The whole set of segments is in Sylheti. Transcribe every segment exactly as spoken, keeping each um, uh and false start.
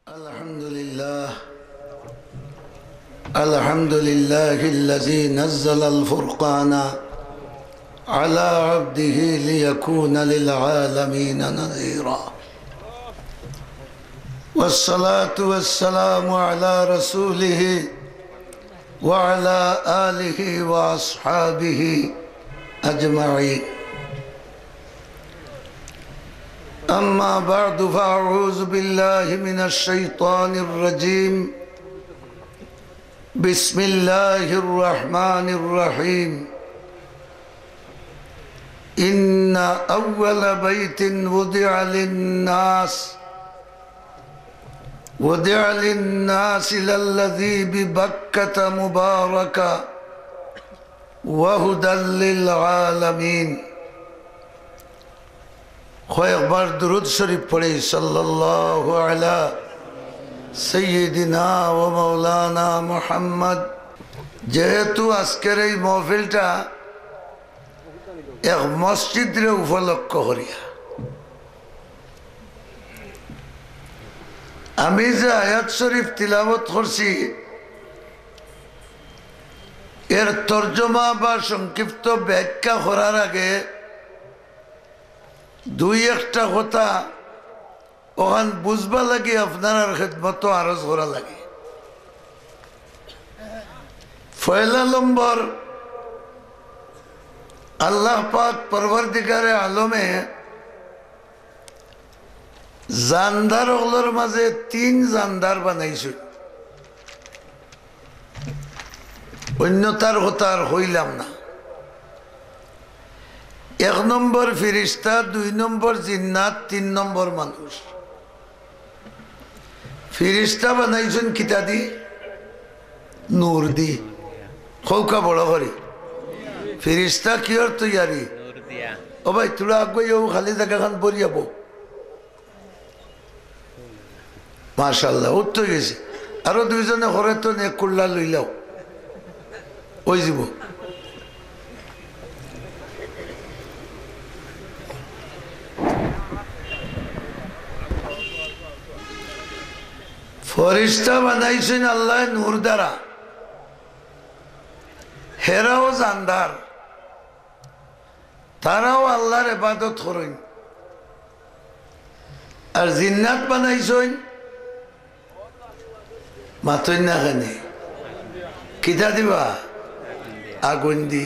الحمد لله. الحمد لله الذي نزل الفرقان على عبده ليكون للعالمين نذيرا. والصلاة والسلام على رسوله وعلى آله وأصحابه أجمعين. أما بعد، فأعوذ بالله من الشيطان الرجيم. بسم الله الرحمن الرحيم. إن أول بيت وضع للناس وضع للناس للذي ببكة مباركا وهدى للعالمين. কয়েকবার দুরূদ শরীফ পড়ি, সাল্লাল্লাহু আলা সাইয়্যিদিনা ওয়া মাওলানা মুহাম্মদ। যেহেতু আজকের এই মহফিলটা এক মসজিদরে উপলক্ষ করিয়া, আমি যে আয়াত শরীফ তিলাওয়াত করছি, এর তর্জমা বা সংক্ষিপ্ত ব্যাখ্যা করার আগে দুই একটা কথা অখান বুঝবার লাগি আপনারার খেদমতো আরজ করা লাগে। পয়লা নম্বর, আল্লাহ পাক পরওয়ারদিগারে আলমে জানদার অকলর মাঝে তিন জানদার বানাইছইন। অইন্যতার কথা আর কইলাম না। এক নম্বর ফিরিস্তা, দুই নম্বর জিন্নাত, তিন নম্বর মানুষ। ফিরিস্তা বানাইছইন কিতা দি? নূর দি। কউক্কা বড় করি। ফিরিস্তা কিয়র তৈয়ারি? ও ভাই, থুড়া আগুয়াইও, খালি জাগাখান ভরিয়া বও। মাশাআল্লাহ, উত্তর গেছে। আরো দুইজনে করে তো নে, কুল্লা লইলাও, অইযিবো। ফিরিস্তা বানাইছইন আল্লায় নূর দ্বারা, হেরাও জানদার। তারাও আল্লার ইবাদত করইন। আর জিন্নাত বানাইছইন, মাতইন না কেনে? কিতা দিবা? আগুন দি।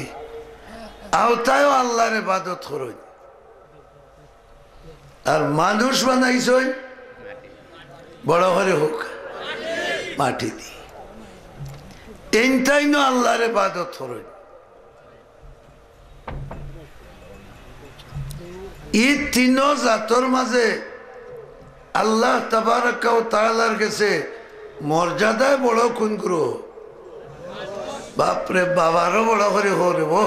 অউ তাইও আল্লার ইবাদত করইন। আর মানুষ বানাইছইন, বড় করি কউক্কা, মাটি দি। এইন তাইনও আল্লার ইবাদত করইন। ই তিনো জাতর মাঝে আল্লাহ তাবারাকা ওয়া তাআলার গেছে মর্যাদায় বড় কুনগুরু? বাপরে বাবা, আরো বড় করি কও রে বা।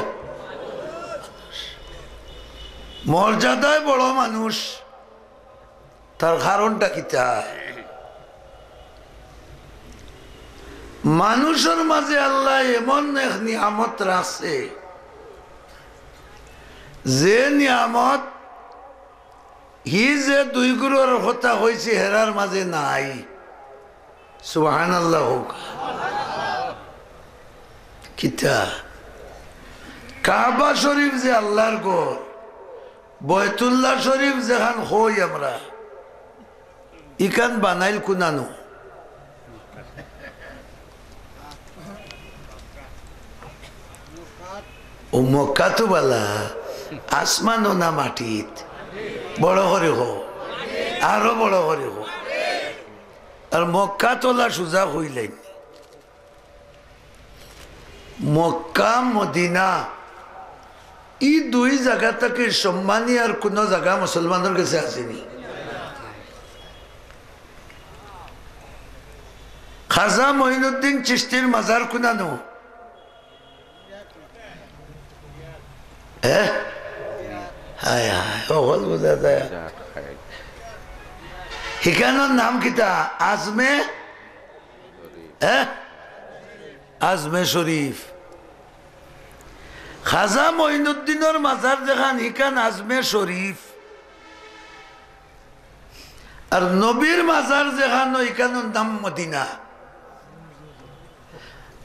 মর্যাদায় বড় মানুষ। তার কারণটা কিতা? মানুষর মাঝে আল্লায় এমন এক নিয়ামত রাখছে, যে নিয়ামত হি যে দুই গুরুর কথা কইছি, হেরার মাঝে নাই। সুবহানাল্লাহ কউক্কা। কিতা? কাবা শরীফ যে আল্লার ঘর, বয়তুল্লাহ শরীফ যেখান কই আমরা, ইখান বানাইল কুনানো? ও মক্কা তো বালা, আসমানো না মাটিত? বড় করি কও, আরো বড় করি কও। আর মক্কা তো অলা সুজা কইলাইন। মক্কা, মদিনা, ই দুই জাগা থাকি সম্মানী আর কুনু জাগা মুসলমানর গেছে আছেনি? খাজা মঈনুদ্দিন চিশতির মাজার কুনানো? এ? হায় হায়, অকল বুঝা যায়। হিকানোর নাম কিতা? আজমে, এ? আজমে শরীফ। খাজা মঈনুদ্দিনর মাজার যেখান, হিকান আজমে শরীফ। আর নবীর মাজার যেখানো, ইখানোর নাম মদিনা।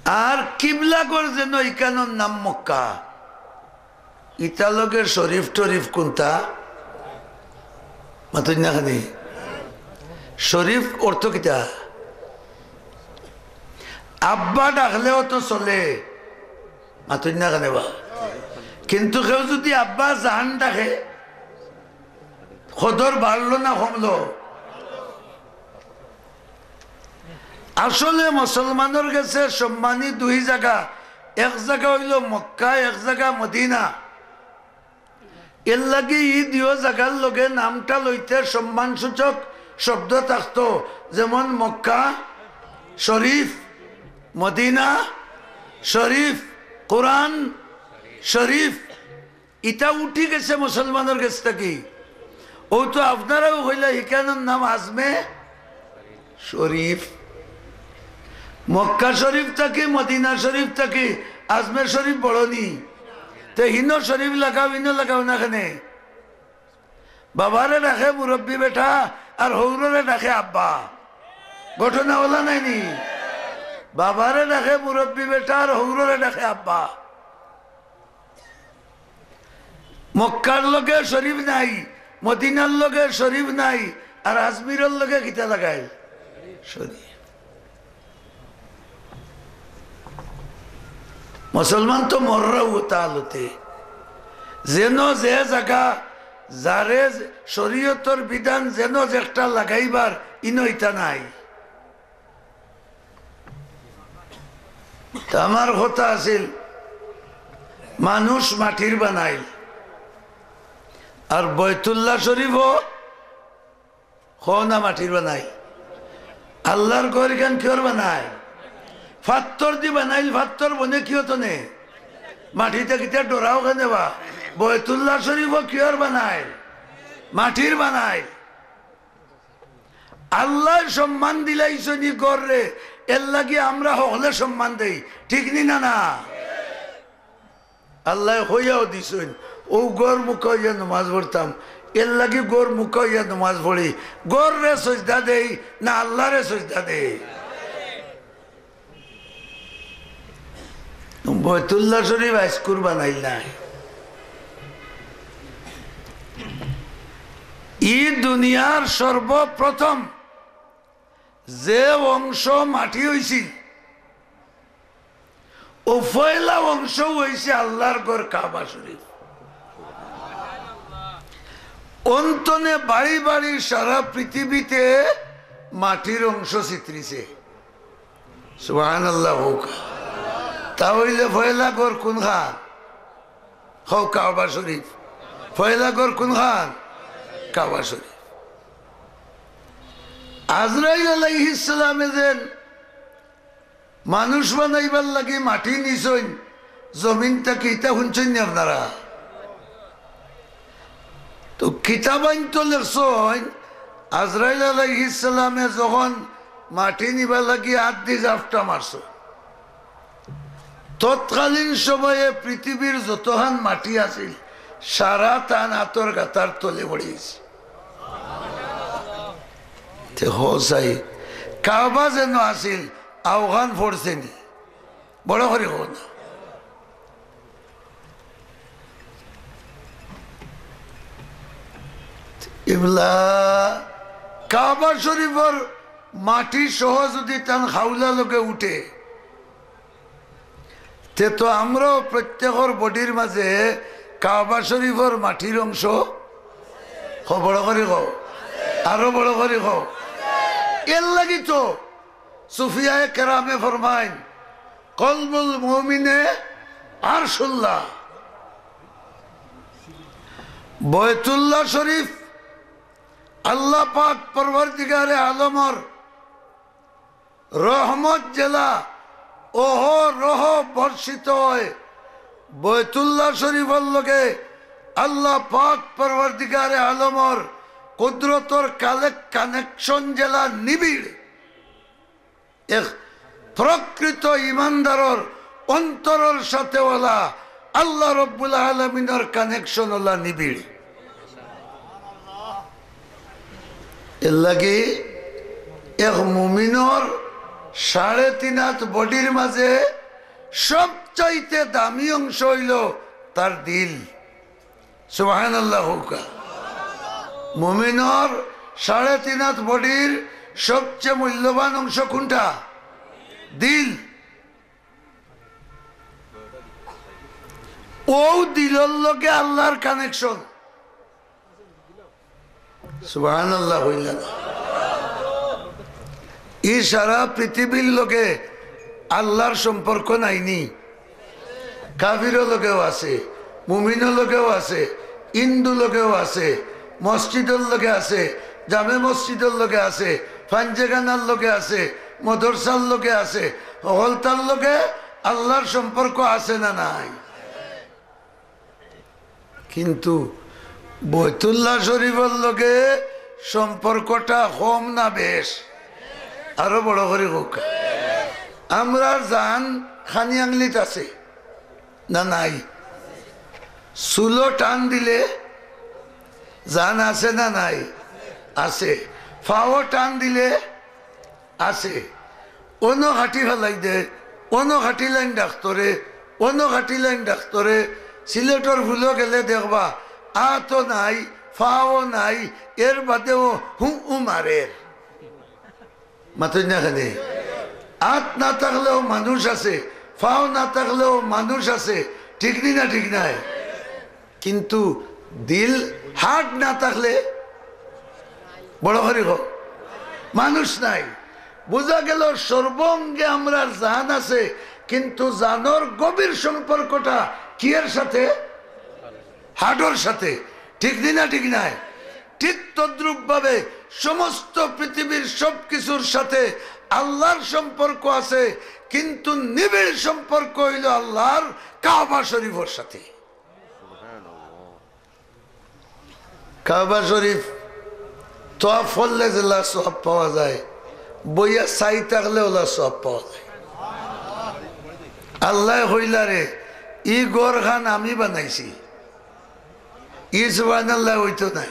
আর কিবলা ঘর যেন, ইখানোর নাম মক্কা। ইতার লগে শরীফ টরিফ কুনটা? মাতইন না খানি। শরীফ অর্থ কিতা? আব্বা ডাকলেও তো চলে। মাতইন না খানি বা। কিন্তু কেউ যদি আব্বা জান ডাকে, কদর বাড়লো না কমলো? আসলে মুসলমানর গেছে সম্মানী দুই জাগা, এক জাগা অইলো মক্কা, এক জাগা মদিনা। এরলাগি ই দুইও জাগার লগে নামটা লইতে সম্মানসূচক শব্দ থাকতো, যেমন মক্কা শরীফ, মদিনা শরীফ, কোরআন শরীফ। ইটা উঠি গেছে মুসলমানর গেছ থাকি। অউ তো আপনারাও কইলা, ইখানোর নাম আজমে শরীফ। মক্কা শরীফ থাকি, মদিনা শরীফ থাকি আজমে শরীফ বড় নি? তে হিনো শরীফ লাগাও, হিনো লাগাও না কেনে? বাবারে ডাকে মুরব্বি বেটা, আর হউররে ডাকে আব্বা। ঘটনা অলা নায় নি? বাবারে ডাকে মুরব্বি বেটা, আর হউররে ডাকে আব্বা। মক্কার লগে শরীফ নাই, মদিনার লগে শরীফ নাই, আর আজমিরর লগে কিতা লাগাইল? শরীফ। মুসলমান তো মররা অতা আলোতে। যেন যে জাগা, যারে শরীয়তর বিধান যেন যেটা লাগাইবার, ইনো ইতা নাই। তে আমার কথা আছিল, মানুষ মাটির বানাইল, আর বয়তুল্লাহ শরীফও কও না মাটির বানাইল। আল্লার ঘর ইখান কিওর বানাইল? ফাত্তর দি বানাইল, ফাত্তর বনে কিওর তনে? মাটিতে কিতা ডরাও কেনে বা? বয়তুল্লাহ শরীফও কিওর বানাইল? মাটির বানাইল। আল্লায় সম্মান দিলাইছইন ই ঘররে, এরলাগি আমরা হকলে সম্মান দেই, ঠিক নি না? না, আল্লায় কইয়াও দিছইন, অউ ঘর মুখা অইয়া নমাজ পড়তাম, এরলাগি ঘর মুখা অইয়া নমাজ পড়ি। ঘররে সইজদা দেই না আল্লারে সইজদা দেই? বয়তুল্লাহ শরীফ আইজকুর বানাইল নায়। ই দুনিয়ার সর্বপ্রথম যে অংশ মাটি অইছিল, অউ পয়লা অংশ অইছে আল্লার ঘর কাবা শরীফ। অন তনে বাড়ি বাড়ি সারা পৃথিবীতে মাটির অংশ ছিতরিছে। সুবহানাল্লাহ কউক্কা। তা অইলে পয়লা ঘর কুনখান? কও, কাবা শরীফ। পয়লা ঘর কুনখান? কাবা শরীফ। আজরাইল আলাইহিস সালামে যেন মানুষ বানাইবার লাগি মাটি নিছইন জমিন থাকি, ইতা হুনছইন নি আপনারা? তো কিতাবাইন তো লেখছইন, আজরাইল আলাইহিস সালামে যখন মাটি নিবার লাগি আত দি জাপটা মারছইন, তৎকালীন সময়ে পৃথিবীর যতখান মাটি আছিল, সারা তান আতর গাতার তলে পড়ি গেছে। তে কও চাই, কাবা যেন আছিল, অউখান পড়ছে নি? বড় করি কও না। ইবলা, কাবা শরীফর মাটি সহ যদি তান খাউলা লগে উঠে, তে তো আমরাও প্রত্যেকর বডির মাঝে কাবা শরীফর মাটির অংশ। কও, বড় করি কও, আরো বড় করি কও। এরলাগি তো সুফিয়ায়ে কেরামে ফরমাইন, "কলবুল মুমিনে আরশুল্লাহ।" বয়তুল্লাহ শরীফ আল্লাহ পাক পরওয়ারদিগারে আলমর রহমত যেলা অহরহ বর্ষিত অয়, বয়তুল্লাহ শরীফর লগে আল্লাহ পাক পরওয়ারদিগারে আলমর কুদরতর কালেক-, কানেকশন যেলা নিবিড়। এক প্রকৃত ইমানদারর অন্তরর সাথে অলা আল্লাহ রব্বুল আলামিনর কানেকশন অলা নিবিড়। এর লাগি এক মুমিনর সাড়ে তিন আত বডির মাঝে সবচাইতে দামি অংশ অইলো তার দিল। সুবহানাল্লাহ কউক্কা। মুমিনর সাড়ে তিন আত বডির সবচেয়ে মূল্যবান অংশ কোনটা? দিল। অউ দিলর লগে আল্লাহর কানেকশন। সুবহানাল্লাহ অইলা না? ই সারা পৃথিবীর লগে আল্লাহর সম্পর্ক নাইনি? কাফিরর লগেও আছে, মুমিনর লগেও আছে, হিন্দু লগেও আছে, মসজিদর লগে আছে, জামে মসজিদর লগে আছে, ফাঞ্জেখানার লগে আছে, মদরসার লগে আছে, হকলতার লগে আল্লাহর সম্পর্ক আছে না নাই? কিন্তু বৈতুল্লাহ শরীফর লগে সম্পর্কটা কম না বেশ? আরো বড় করি কউক্কা। আমরার জান খানি আঙ্গলিত আছে না নাই? চুলো টান দিলে জান আছে না নাই? আছে। ফাও টান দিলে আছে। অনো কাটি ফালাই দে, অনো কাটিলাইন ডাক্তরে, অনো কাটিলাইন ডাক্তরে। সিলেটর ফুলো গেলে দেখবা, আতও নাই, ফাও নাই, এর বাদেও হু হু মারের। মাতইন না কেনে? আত না থাকলেও মানুষ আছে, ফাও না থাকলেও মানুষ আছে, ঠিক নি না ঠিক নায়? কিন্তু দিল, হার্ট না থাকলে, বড় করি কও, মানুষ নাই। বুঝা গেল সর্বাঙ্গে আমরার জান আছে, কিন্তু জানর গভীর সম্পর্কটা কিয়ের সাথে? হার্টর সাথে। ঠিক নি না ঠিক নায়? ঠিক তদ্রূপভাবে সমস্ত পৃথিবীর সব কিছুর সাথে আল্লাহর সম্পর্ক আছে, কিন্তু নিবিড় সম্পর্ক অইলো আল্লাহর কাবা শরীফর সাথে। কাবা শরীফ তওয়াফ করলে যেলা সওয়াব পাওয়া যায়, বইয়া চাই থাকলে ওলা সওয়াব পাওয়া যায়। আল্লায় কইলা রে, "ই ঘরখান আমি বানাইছি।" ই সুবহানাল্লাহ অইতো নায়?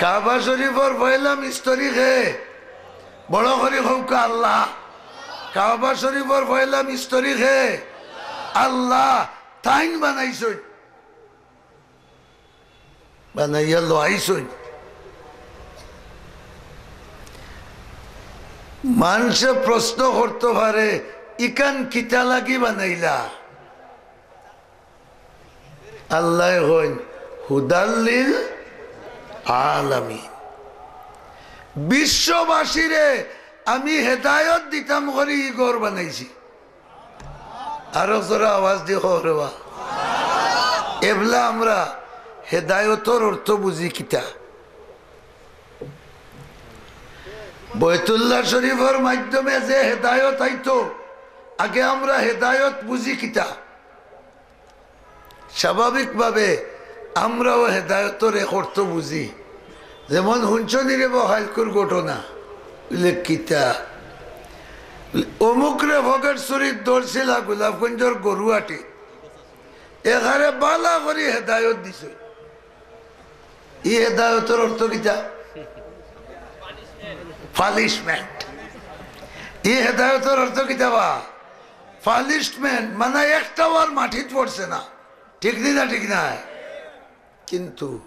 কাবা শরীফর পয়লা মিস্ত্রি কে? বড় করি কউক্কা আল্লাহ। কাবা শরীফর পয়লা মিস্ত্রি কে? আল্লাহ। তাইন বানাইছইন। বানাইয়া লইছইন। মানষে প্রশ্ন করতো পারে, "ইখান কিতা লাগি বানাইলা?" আল্লায় কইন, "হুদাল্লিল আলামিন।" বিশ্ববাসীরে আমি হেদায়ত দিতাম করি ই ঘর বানাইছি। আরো জোরে আওয়াজ দি কও রে বা। এবলা আমরা হেদায়তর অর্থ বুঝি কিতা? বৈতুল্লাহ শরীফর মাধ্যমে যে হেদায়ত আইতো, আগে আমরা হেদায়ত বুঝি কিতা? স্বাভাবিকভাবে আমরাও হেদায়তর এক অর্থ বুঝি। যেমন, "হুনছো নি রে বা কাইলকুর ঘটনা?" বুলে, "কিতা?" বুলে, "অমুকরে ফকেট চুরিত ধরছিলা গোলাপগঞ্জর গরুহাটি, এখারে বালা করি হেদায়ত দিছে।" ই হেদায়তর অর্থ কিতা? পানিশমেন্ট। ই হেদায়তর অর্থ কিতা বা? পানিশমেন্ট, মানে একটাও আর মাটিত পড়ছে না। ঠিক নি না, ঠিক নায়? কিন্তু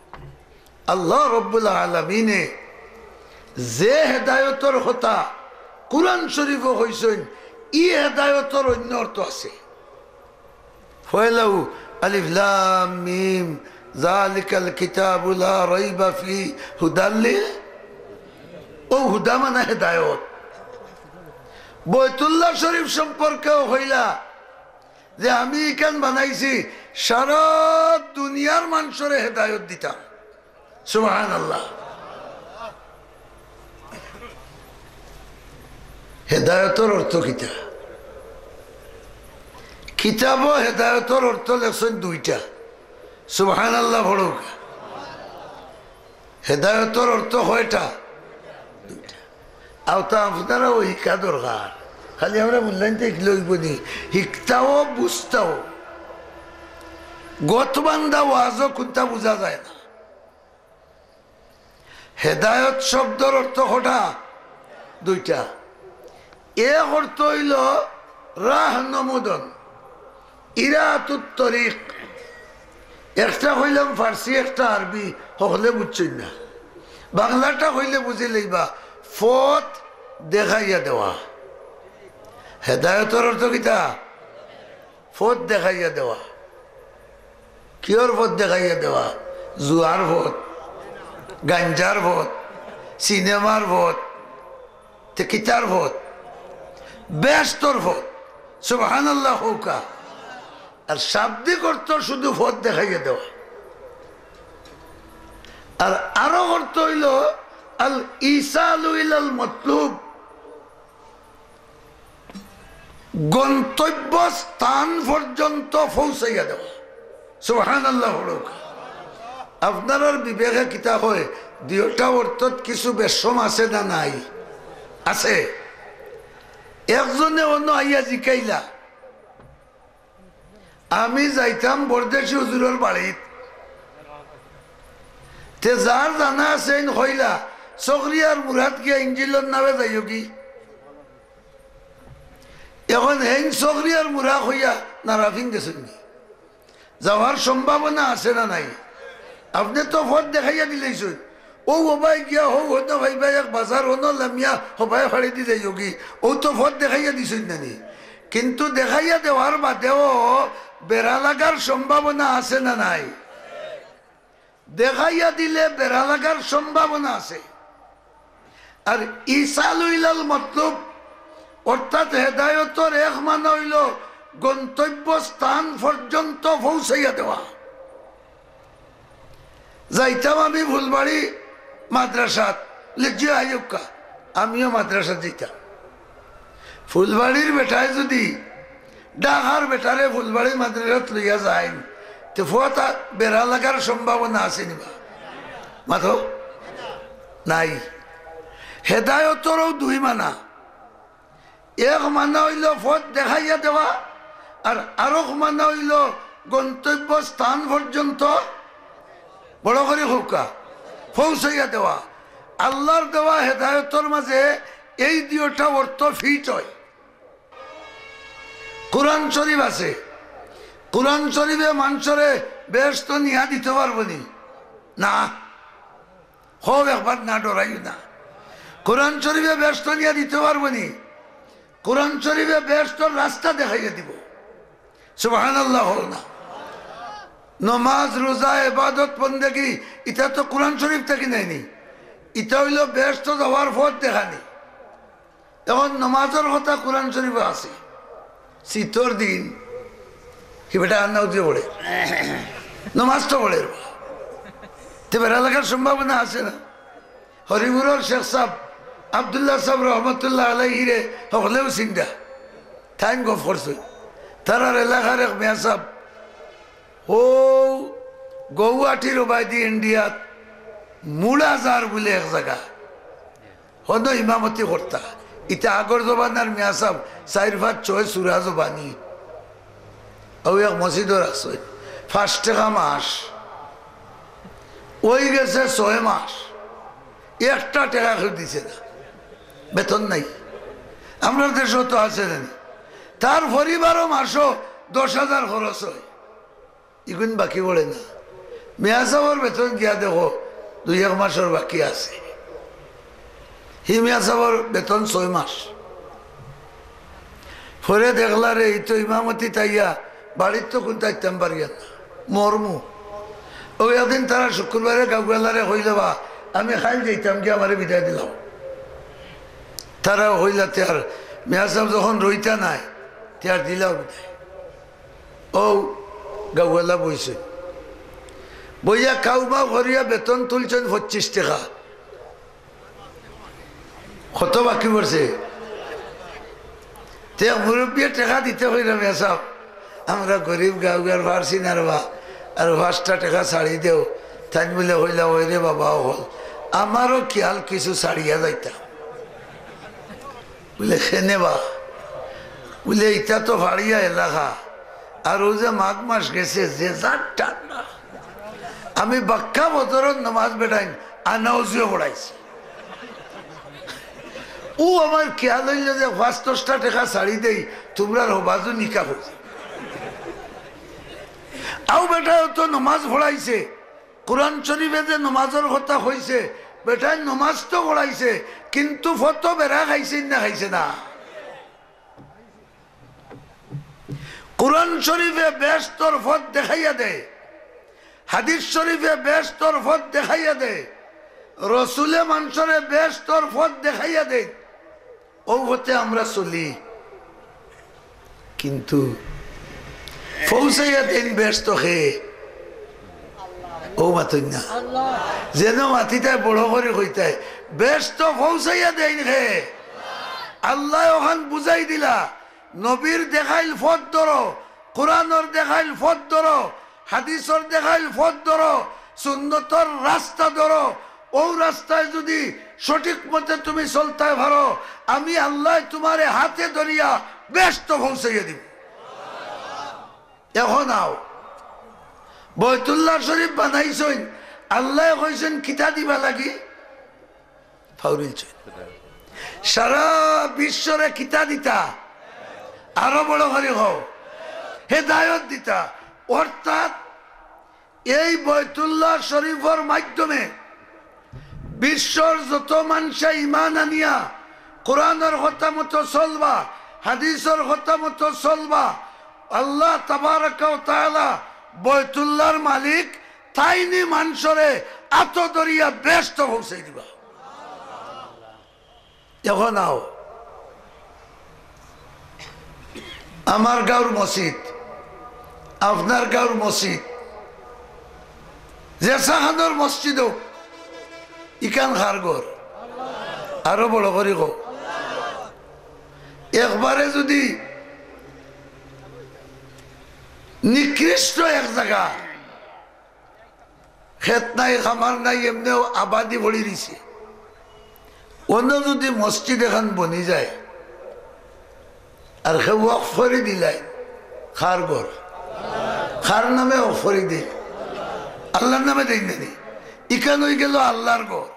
আল্লাহ রব্বুল আলামিনে যে হেদায়তর কথা কুরআন শরীফো কইছইন, ই হেদায়তর অইন্য অর্থ আছে। পয়লাউ আলিফ লাম মিম, যালিকাল কিতাবু লা রাইবা ফি, হুদাল্লিল, অউ হুদা মানে হেদায়ত। বৈতুল্লাহ শরীফ সম্পর্কেও কইলা যে আমি ইখান বানাইছি সারা দুনিয়ার মানষরে হেদায়ত দিতাম। সুবহানাল্লাহ। হেদায়তর অর্থ কিতা? কিতাবো হেদায়তর অর্থ লেখছইন দুইটা। সুবহানাল্লাহ পড়উক্কা। হেদায়তর অর্থ কয়টা? দুইটা। অউতা আপনারাও হিকা দরকার। খালি আমরা মূল্যায়ন তো হিকলে অইবো নি, হিকতাও বুঝতাও। গতবান্ধা ওয়াজও কুন্তা বুঝা যায় না। হেদায়ত শব্দর অর্থ কটা? দুইটা। এক অর্থ অইলো রাহ নমুদন, ইরাতুত তরিক। একটা কইলাম ফার্সি, একটা আরবি, হকলে বুঝছইন না। বাংলাটা কইলে বুঝি লইবা, পথ দেখাইয়া দেওয়া। হেদায়তর অর্থ কিতা? পথ দেখাইয়া দেওয়া। কিয়র পথ দেখাইয়া দেওয়া? জুয়ার পথ, গাঞ্জার পথ, সিনেমার পথ, তে কিতার পথ? বেহেস্তর পথ। সুবহানাল্লাহ কউক্কা। আর শাব্দিক অর্থ শুধু পথ দেখাইয়া দেওয়া। আর আরো অর্থ অইলো আল ইসালু ইলাল মতলুব, গন্তব্য স্থান পর্যন্ত পৌঁছাইয়া দেওয়া। সুবহানাল্লাহ পড়উক্কা। আপনারার বিবেকে কিতা কয়? দুইটা অর্থত কিছু বেশকম আছে না নাই? আছে। একজনে অনো আইয়া জিকাইলা, আমি যাইতাম বরদেশি হুজুরর বাড়িত, তে যার জানা আছে এইন কইলা, চকরিয়ার মুড়াত গিয়া ইঞ্জিলর নামে যাইওগি। এখন হেইন চকরিয়ার মুড়া কইয়া নারাফিন গেছইন নি? যাওয়ার সম্ভাবনা আছে না নাই? আপনে তো পথ দেখাইয়া দিলাইছইন। অউ হবায় গিয়া হউ হনো ভাইবা এক বাজার অনো লামিয়া হবায় ফাড়ি দি যাইওগি। অউ তো পথ দেখাইয়া দিছইন না নি? কিন্তু দেখাইয়া দেওয়ার বাদেও বেড়া লাগার সম্ভাবনা আছে না নাই? দেখাইয়া দিলে বেড়া লাগার সম্ভাবনা আছে। আর ইসালু ইলাল মতলুব, অর্থাৎ হেদায়তর এক মানা অইলো গন্তব্য স্থান পর্যন্ত পৌঁছাইয়া দেওয়া। যাইতাম আমি ফুলবাড়ি মাদ্রাসাত, লেজিয়া আইয়ুক্কা, আমিও মাদ্রাসাত যাইতাম। ফুলবাড়ির বেটায় যুদি ঢাকার বেটারে ফুলবাড়ি মাদ্রাসাত লইয়া যাইন, তে পথ বেড়া লাগার সম্ভাবনা আছে নি বা? মাতো নাই। হেদায়তরও দুই মানা। এক মানা অইলো পথ দেখাইয়া দেওয়া, আর আরক মানা অইলো গন্তব্য স্থান পর্যন্ত, বড় করি কউক্কা, পৌঁছাইয়া দেওয়া। আল্লার দেওয়া হেদায়তর মাঝে এই দুইটা অর্থ ফিট অয়। কোরআন শরীফ আছে, কোরআন শরীফে মানষরে বেহেস্তো নিয়া দিতো পারবো নি? না। কও একবার না, ডরাইও না। কোরআন শরীফে বেহেস্তো নিয়া দিতো পারবো নি? কোরআন শরীফে বেহেস্তর রাস্তা দেখাইয়া দিবো। সুবহানাল্লাহ কও না? নমাজ, রোজা, ইবাদত, বন্দেগি, ইতা তো কোরআন শরীফ থাকি নায় নি। ইতা অইলো বেহেস্তো যাওয়ার পথ দেখানি। এখন নমাজর কথা কোরআন শরীফো আছে। শীতর দিন কি বেটা আন্না উঠিয়া পড়ে? নমাজ তো পড়ে। তে বেড়া লাগার সম্ভাবনা আছে না? হরিপুরর শেখ সাব, আব্দুল্লাহ সাব রহমতুল্লাহ আলাইহিরে হকলেউ চিনরা। তাইন গফ করছইন। তারার এলাকার এক মিয়া সাব, অউ গৌহাটির ওবায়দি ইন্ডিয়াত মুড়াজার বুলে এক জাগা। হনো ইমামতি করতা। ইতা আগর জমানার মিয়া সাব, চাইর পাঁচ ছয় সুরা জবানি। অউ এক মসজিদর আছে, পাঁচ টেকা মাস। অইগেছে ছয় মাস, একটা টেকা কেউ দিছে না, বেতন নাই। আমরার দেশো তো আছে জানি, তার পরিবারও মাসো দশ হাজার খরচ অয়। ইগুন বাকি পড়ে না। মিয়া সাবর বেতন গিয়া দেখো, দুই এক মাসর বাকি আছে। হি মিয়া সাবর বেতন ছয় মাস। পরে দেখলা রে, ই তো ইমামতি তাইয়া বাড়িত তো কুনতা আইতাম পারিয়ার না, মরমু। অউ একদিন তারা শুক্রবারে গাউআলারে কইলা, "বা, আমি কাইল যাইতাম গি, আমারে বিদায় দিলাও।" তারা কইলা, "তে আর মিয়া সাব যখন রইতা নায়, তে আর দিলাও বিদায়।" অউ গাউআলা বইছে, বইয়া কাউমাউ করিয়া বেতন তুলছইন পঁচিশ টেকা। কত বাকি পড়ছে? তে মুরব্বিয়ে টেকা দিতে কইরা, "মিয়া সাব, আমরা গরিব গাউআর, পারছি না রে বা, আর পাঁচটা টেকা ছাড়ি দেও।" তাইন বুলে কইলা, "ওই রে বাবা, অকল আমারও খিয়াল কিছু ছাড়িয়া যাইতা।" বুলে, "কেনে বা?" বুলে, "ইতা তো পাহাড়িয়া এলাকা, আর অউ যে মাঘ মাস গেছে, যে যার ঠান্ডা। আমি বাক্কা বছরর নমাজ বেটাইন, আনা অজুয়ে পড়াইছে। ও আমার খেয়াল অইল যে পাঁচ দশটা টেকা ছাড়ি দেই, তুমরার হবাজু নিকা অইছে। আউ বেটায় অত নমাজ পড়াইছে, কোরআন শরীফে যে নমাজর কথা কইছে, বেটায় নমাজ তো পড়াইছে, কিন্তু ফতো বেড়া খাইছে না খাইছে না? কোরআন শরীফে বেহেস্তর পথ দেখাইয়া দেয়, হাদিস শরীফে বেহেস্তর পথ দেখাইয়া দেয়, রসুলে মানষরে বেহেস্তর পথ দেখাইয়া দেয়, অউ পথে আমরা চলি। কিন্তু পৌঁছাইয়া দেইন বেহেস্ত কে? অউ মাতইন না। যেন মাতিতায় বড় করি কইতায়, বেহেস্ত পৌঁছাইয়া দেইন কে? আল্লায় অখান বুঝাই দিলা, নবীর দেখাইল পথ ধরো, কোরআনর দেখাইল পথ ধরো, হাদিসর দেখাইল পথ ধরো, সুন্নতর রাস্তা ধরো। অউ রাস্তায় যুদি সঠিক মতে তুমি চলতায় পারো, আমি আল্লায় তুমারে হাতে ধরিয়া বেহেস্ত পৌঁছাইয়া দিমু। অখন আও, বয়তুল্লাহ শরীফ বানাইছইন, আল্লায় কইছইন কিতা দিবা লাগি? ফাউরিলছইন। সারা বিশ্বরে কিতা দিতা? আরো বড় করি কও, হেদায়ত দিতা। অর্থাৎ এই বয়তুল্লাহ শরীফর মাধ্যমে বিশ্বর যত মানষে ইমান আনিয়া কোরআনর কথা মতো চলবা, হাদিসর কথা মতো চলবা, আল্লাহ তাবারাকা ওয়া তাআলা বয়তুল্লাহর মালিক, তাইন ই মানষরে আতো ধরিয়া বেহেস্ত পৌঁছাই দিবা। অখন আও, আমার গাঁওর মসজিদ, আপনার গাঁওর মসজিদ, যেছাখানোর মসজিদ অউক, ইখান কার ঘর? আরো বড় করি কও। একবারে যুদি নিকৃষ্ট এক জাগা, খেত নাই, খামার নাই, এমনেউ আবাদি পড়ি রইছে। অনো যুদি মসজিদ এখান বনি যায়, আর কেউ ওয়াকফ করি দিলাইন, কার ঘর? কার নামে ওয়াকফ করি দিল? আল্লার নামে দেইন না নি? ইখান অইগেলো আল্লার ঘর,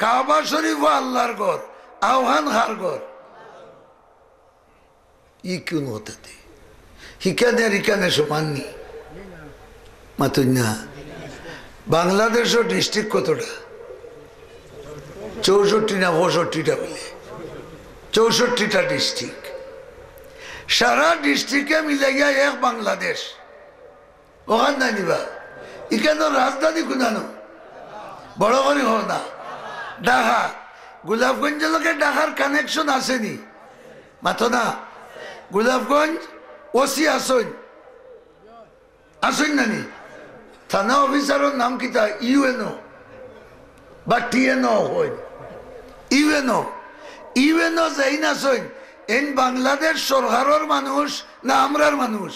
কাবা শরীফও আল্লার ঘর, অউখান কার ঘর? ই কুন কথা তে? হিকানে আর ইকানে সমান নি? মাতইন না। বাংলাদেশো district কতটা? চৌষট্টি না পঁয়ষট্টিটা বলে? চৌষট্টিটা district। সারা district-এ মিলাইয়া এক বাংলাদেশ। অখান নাই নি বা? ইকানোর রাজধানী কুনানো? বড় করি কও না। ঢাকা। গোলাপগঞ্জর লগে ঢাকার connection আছে নি? মাতো না। গোলাপগঞ্জ ওসি আছইন? আছইন না নি? থানা অফিসারর নাম কিতা? ইউএনও বা টিএনও অইন? ইউএনও। ইউএনও যেইন আছইন, এইন বাংলাদেশ সরকারর মানুষ না আমরার মানুষ?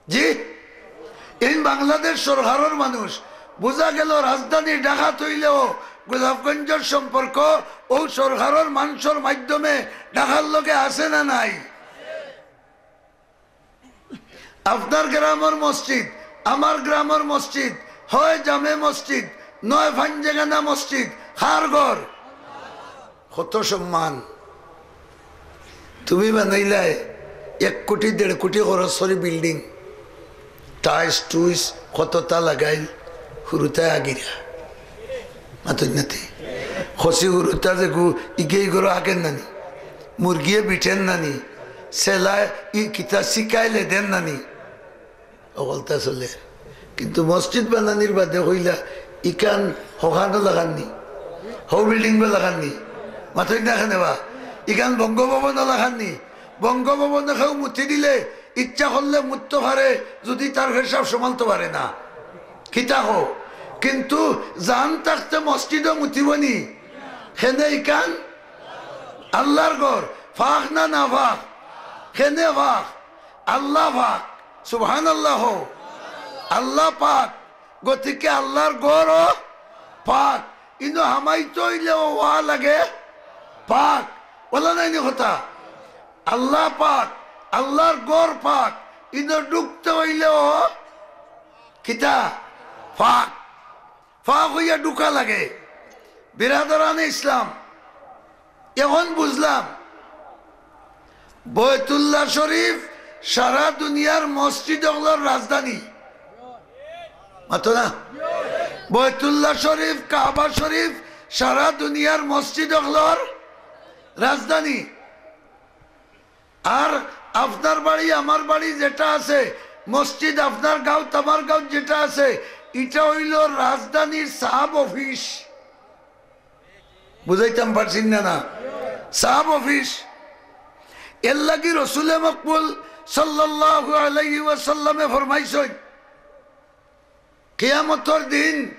জি, এইন বাংলাদেশ সরকারর মানুষ। বুঝা গেলো রাজধানী ঢাকাত অইলেও গোলাপগঞ্জর সম্পর্ক অউ সরকারর মানষর মাধ্যমে ঢাকার লগে আছে না নাই? আপনার গ্রামর মসজিদ, আমার গ্রামর মসজিদ, হয় জামে মসজিদ, নয় পাঞ্জেগানা মসজিদ, কার ঘর? কত সম্মান। তুমি বানাইলায় এক কোটি, দেড় কোটি খরচ করি building, tiles টুইলস কততা লাগাইল, হুরুতায় আগিরা। মাতইন না তে। খসি হুরুতা যেগু ইগে ইগরো আগের না নি, মুরগিয়ে বিটের না নি, সেলায় ই কিতা শিকাইলে দেন না নি। অকলতা চলে। কিন্তু মসজিদ বানানির বাদে কইলা, ইখান হখানো লাখান নি, হউ building বা লাখান নি, মাতইন না কেনে বা, ইখান বঙ্গভবনও লাখান নি, বঙ্গভবনো কেউ মুতি দিলে ইচ্ছা করলে মুততো পারে, যুদি তার পেশাব সামালতো পারে না। কিতা কও? কিন্তু জান থাকতে মসজিদো মুতিবো নি? কেনে ইখান আল্লার ঘর, পাক না নাপাক? কেনে পাক? আল্লা পাক। সুবহানাল্লাহ কও। আল্লা পাক। গতিকে আল্লার ঘরও পাক। ইনো হামাইতো অইলেও অওয়া লাগে পাক। অলা নায় নি কথা? আল্লা পাক, আল্লার ঘর পাক, ইনো ঢুকতে অইলেও কিতা? পাক। ফাঁক অইয়া ঢুকা লাগে। বিরাদরানে ইসলাম, এখন বুঝলাম, বয়তুল্লাহ শরীফ সারা দুনিয়ার মসজিদ অকলর রাজধানী। মাতো না? বয়তুল্লাহ শরীফ, কাবা শরীফ সারা দুনিয়ার মসজিদ অকলর রাজধানী। আর আপনার বাড়ি, আমার বাড়ি যেটা আছে, মসজিদ আপনার গাঁওত, আমার গাঁওত যেটা আছে, ইটা অইলো রাজধানীর সাব অফিস। বুঝাইতাম পারছি না, না? Sub office. এর লাগি রসুলে মকবুল সাল্লাল্লাহু আলাইহি ওয়াসাল্লামে ফরমাইছইন, কিয়ামতর দিন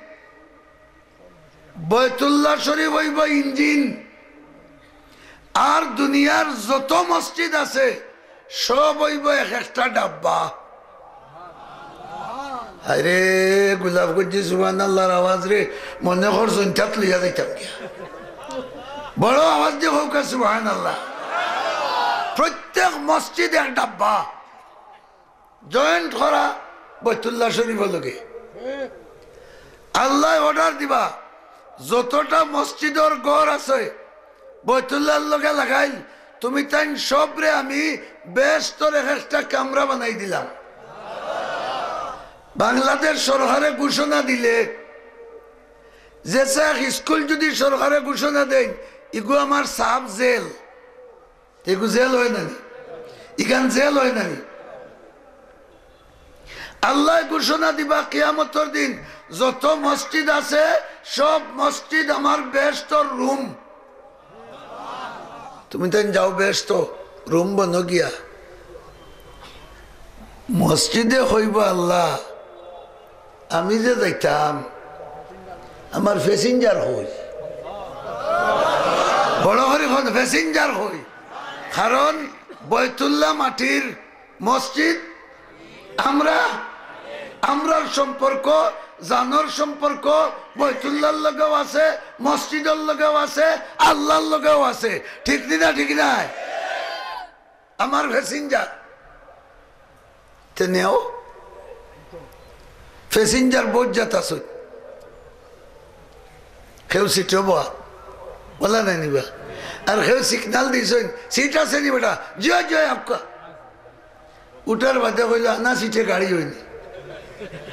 বয়তুল্লাহ শরীফ অইবো ইঞ্জিন, আর দুনিয়ার যত মসজিদ আছে সব অইবো এক একটা ডাব্বা। আরে, গোলাপগঞ্জি সুবহানাল্লাহর আওয়াজ রে, মনে কর জৈন্তাত লইয়া যাইতাম গিয়া। বড় আওয়াজ দিয়া কউক্কা সুবহানাল্লাহ। প্রত্যেক মসজিদ এক ডাব্বা। জয়েন্ট করা বয়তুল্লাহ শরীফর লগে। আল্লায় অর্ডার দিবা, যতটা মসজিদর ঘর আছে বয়তুল্লাহর লগে লাগাইল, তুমি তাইন সবরে আমি বেহেস্তর এক একটা কামরা বানাই দিলাম। বাংলাদেশ সরকারে ঘোষণা দিলে, যে চাক স্কুল যদি সরকারে ঘোষণা দেইন, ইগু আমার সাব জেল, ইগু জেল অয় না নি? ইখান জেল অয় না নি? আল্লায় ঘোষণা দিবা কিয়ামতর দিন, যত মসজিদ আছে সব মসজিদ আমার বেহেস্তর রুম। তুমি তাইন যাও বেহেস্ত, রুম বনো গিয়া। মসজিদে কইবো, আল্লাহ, আমি যে যাইতাম, আমার প্যাসেঞ্জার কই? বড় করি কউক্কা, প্যাসেঞ্জার কই? কারণ বয়তুল্লাহ মাটির মসজিদ, আমরা, আমরার সম্পর্ক, জানর সম্পর্ক বয়তুল্লাহর লগেও আছে, মসজিদর লগেও আছে, আল্লাহর লগেও আছে। ঠিক নি না? ঠিক নায়? আমার প্যাসেঞ্জার। তে নেও। প্যাসেঞ্জার বউত জাত আছে। কেউ সিটো বওয়া, অলা নায় নি বা? আর কেউ সিগনাল দিছইন, "সিট আছে নি বেটা?" "জি অয়, জি অয়, আপকা।" উঠার বাদে কইলো, "না, সিটে গাড়ি অয়নি।"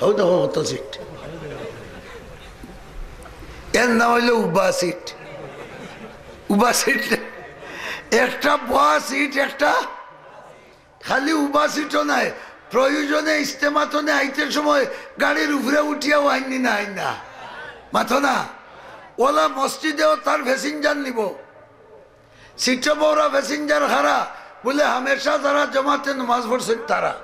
অউ দেখো কত সিট। এর নাম অইলো উবা সিট। উবা সিট। একটা বওয়া সিট, একটা খালি উবা সিটও নায়, প্রয়োজনে ইজতেমাতনে আইতে সময় গাড়ির উপরে উঠিয়াও আইন নি না, আইন না। মাতো না? অলা মসজিদেও তার প্যাসেঞ্জার নিবো। সিটো বওরা প্যাসেঞ্জার কারা? বুলে, হামেশা যারা জমাতে নমাজ পড়ছইন তারা।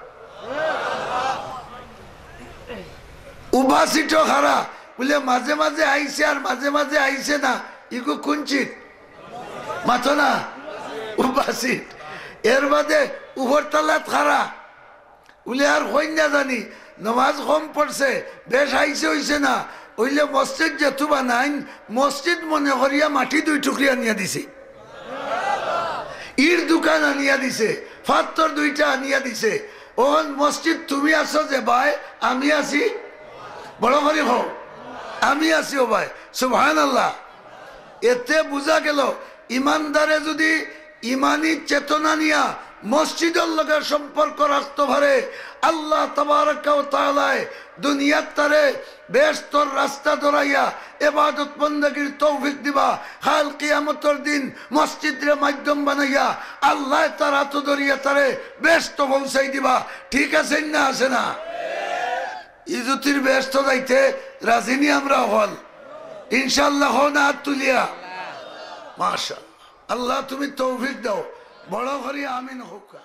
উবা সিটো কারা? বুলে, মাঝে মাঝে আইছে আর মাঝে মাঝে আইছে না। ইগু কুন সিট? মাতো না? উবা সিট। এর বাদে উপর তালাত কারা? বুলে, আর কইন না জানি, নমাজ কম পড়ছে, বেশ আইছে অইছে না, অইলে মসজিদ যেতু বানাইন, মসজিদ মনে করিয়া মাটি দুই টুকরি আনিয়া দিছে, ইট দুখান আনিয়া দিছে, পাত্থর দুইটা আনিয়া দিছে। অখন মসজিদ তুমি আছো যে ভাই, আমি আছি, বড় করি কও, আমি আছি ও ভাই। সুবহানাল্লাহ। এতে বুঝা গেল, ইমানদারে যদি ইমানি চেতনা নিয়া মসজিদর লগে সম্পর্ক রাখতো পারে, আল্লাহ তাবারাকা ওয়া তাআলায় দুনিয়াত তারে বেহেস্তর রাস্তা ধরাইয়া এবাদত বন্দেগীর তৌফিক দিবা। কাল কিয়ামতর দিন মসজিদরে মাধ্যম বানাইয়া আল্লায় তার আতো ধরিয়া তারে বেহেস্তো পৌঁছাই দিবা। ঠিক আছে না, আছে না? ই জুতির বেহেস্তো যাইতে রাজি নি আমরা অকল? ইনশাআল্লাহ, কও না আত তুলিয়া। মাশাআল্লাহ। আল্লাহ, তুমি তৌফিক দাও। বড় করি আমিন কউক্কা।